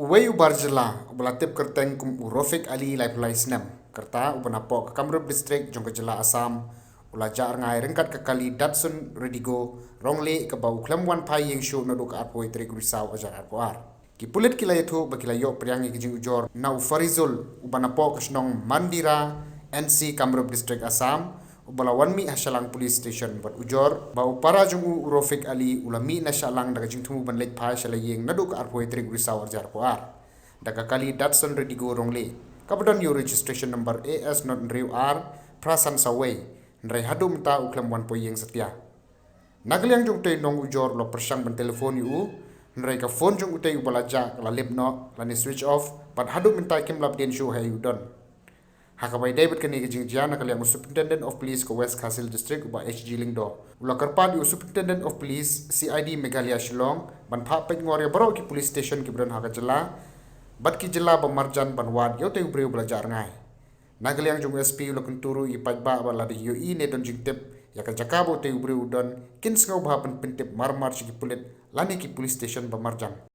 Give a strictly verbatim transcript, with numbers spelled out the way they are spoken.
Wei u bar jylla uba la tip kyrteng kum u Rofik Ali, laiphew lai snem, kyrta uba napoh ka Kamrup District jong ka jylla Assam, u la jah rngai ryngkat ka kali Datsun Redigo Rongleh, kaba u khlem wan phai ïing shuh naduh ka arphew tarik Risaw hajar arphew ar. Ki pulit ki la ïathuh ba ki la ïoh pdiang ïa ka jingujor na u Farizul uba napoh ka shnong Mandira N C, Kamrup District, Assam, uba la wan mih ha Shallang Police Station bad ujor ba u para jong u, u Rofik Ali, u la mih na Shallang da ka jingthmu ban leit phai sha la ïing naduh ka arphew tarik Risaw hajar arphew ar, da ka kali Datsun Redigo Rongleh, kaba don ïa u registration number A S not hynriew ar phra san saw wei, hynrei haduh mynta u khlem wan poi ïing satia. Na ka liang jong utei u nongujor, u la pyrshang ban telephone ïa u, hynrei ka phone jong utei uba la jah ka la lip noh lane switch off, bad haduh mynta kim lah ban ïoh shuh ha ei u don. Ha kaba ïadei bad kane ka jingjia, na ka liang u Superintendent of Police ka West Khasi Hills District, u Bah H G Lyngdoh, u la kyrpad ïa u Superintendent of Police, C I D, Meghalaya Shillong ban phah peitngor ïa baroh ki police station kiba don ha ka jylla bad ki jylla ba marjan ban wad ïa utei u briew ba la jah rngai. Na ka liang jong u S P, u la kyntu ruh ïa ki paidbah ba lada ki ïohi ne don jingtip ïa ka jaka ba utei u briew u don, kin sngewbha ban pyntip marmar sha ki pulit lane ki police station ba marjan.